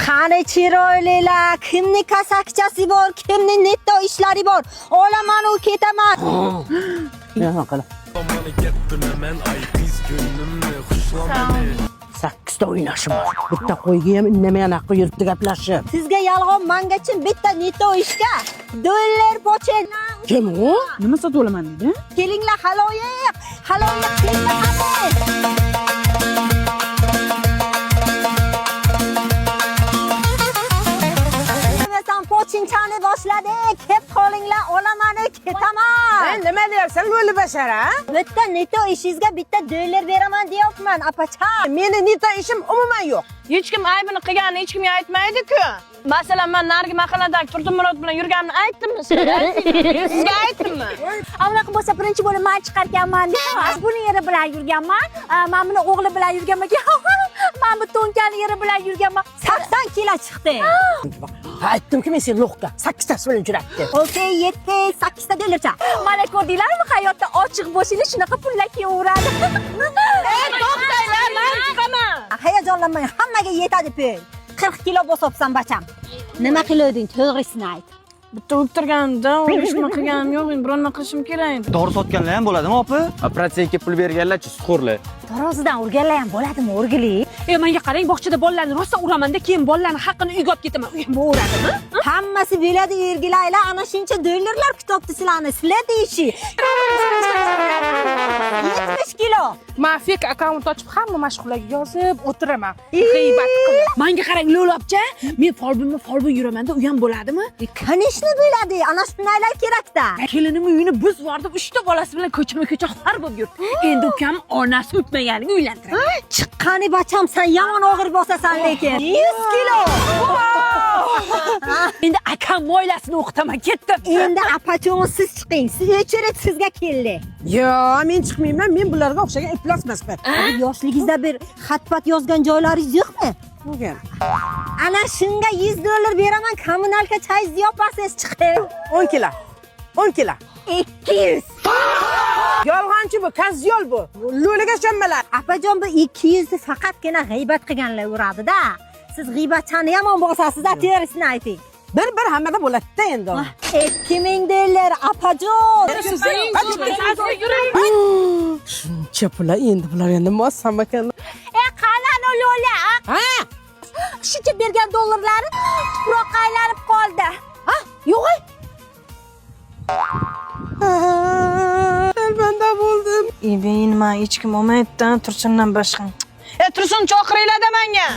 Qani chiroylilar, kimni kasakchasi bor, kimni netto ishlari bor. Olaman u ketaman. Nima qila? Sakkizta o'ynashi bor. Bitta qo'yga ham indamay anaqa yuribdi gaplashib. Sizga yolg'on mangachin bitta netto ishga dollar pochel. Kim u? Nima sotib olaman dedi? Kelinglar haloyiq, haloyiq kelinglar qani. Sen pochinchani boshladik, kep qolinglar, olamani ketaman. Nima deyapsan, lo'li bashar, a? Bitta neto ishingizga bitta dollar beraman deyapman, apacha. Meni neto ishim umuman yo'q. Hech kim aybini qilganini hech kimga aytmaydi-ku. Masalan, men narigi mahalladagi Turdimurat bilan yurganimni aytdimmi sizga? Sizga aytdimmi? Unaqa bo'lsa birinchi bo'lib man chiqarkanman deb buni eri bilan yurganman. Man buni o'g'li bilan yurganman. Man bu to'nkani eri bilan yurganman. 80 kilo chiqdi. Ha, aytdim-ki men sen lo'qqa sakkiztasi bilan juratdi. Okey, 7, 8 ta dollarcha. Mana ko'rdinglarmi, hayotda ochiq bo'lishinglar shunaqa pullar kelaveradi. To'xtanglar, men chiqaman. Hayajonlanmang, hammaga yetadi pul. 40 kilo bosibsan bacham. Nima qiluvding, to'g'risini ayt. Bitta o'ptirganimda, hech nima qilganim yo'q, endi biron nima qilishim kerak edi. Dori sotganlar ham bo'ladimi, opa? Protsentga pul berganlar-chi, suxurlar. Tarozidan urganlar ham bo'ladimi, o'rgili? E, menga qarang, bog'chada bolalarni rosa uramanda, keyin bolalarni haqqini uyga olib ketaman. U ham uradimi? Hammasi bo'ladi ergilaylar, ana shuncha dollarlar kutibdi sizlarni. Sizlar deyishi. 70 kilo. Man fake akkaunt ochib hamma mashhurlarga yozib o'tiraman. G'iybat qilib. Menga qarang, Lo'lobcha, men folbinmi, folbin yuramanda, u ham bo'ladimi? Конечно bo'ladi. Ana shundaylar kerakda. Kelinimni uyini buz yubordim, 3 ta bolasi bilan ko'chama-ko'cha xor bo'lib yuribdi. Endi ukam onasi o'pmaganiga uylantiradi. Chiqqani bacham, sen yomon og'ir bosasan lekin. 100 kilo. Endi akam oilasini o'qitaman, ketdim. Endi apachon siz chiqing. Siz o'chirik sizga keldi. Yo, men chiqmayman, men bularga o'xshagan iflos emasman. Yoshligingizda bir xatpat yozgan joylaringiz yo'qmi? Bo'lgan. Ana shunga 100 dollar beraman, kommunalka chayingizni yopasiz, chiqing. 10 kilo. 10 kilo. 200. Yolg'onchi bu, kazyol bu. Lo'liga ishonmalar. Apajon, bu 200 ni faqatgina g'iybat qilganlar uradi-da. Siz g'iybatchani yomon bosasiz-da, terisini ayting. Bir-bir hammada bo'ladi-da endi. 2000 dollar apajon. Shuncha pul endi bular endi mossam ekan. E, qani ana lo'la? Ha? Shuncha bergan dollarlari tuproqqa aylanib qoldi. Ha, yo'q. Sharmanda bo'ldim. Ibin, man hech kim olmaydi-da, Tursundan boshqa. E, Tursun chaqiringlar-da menga.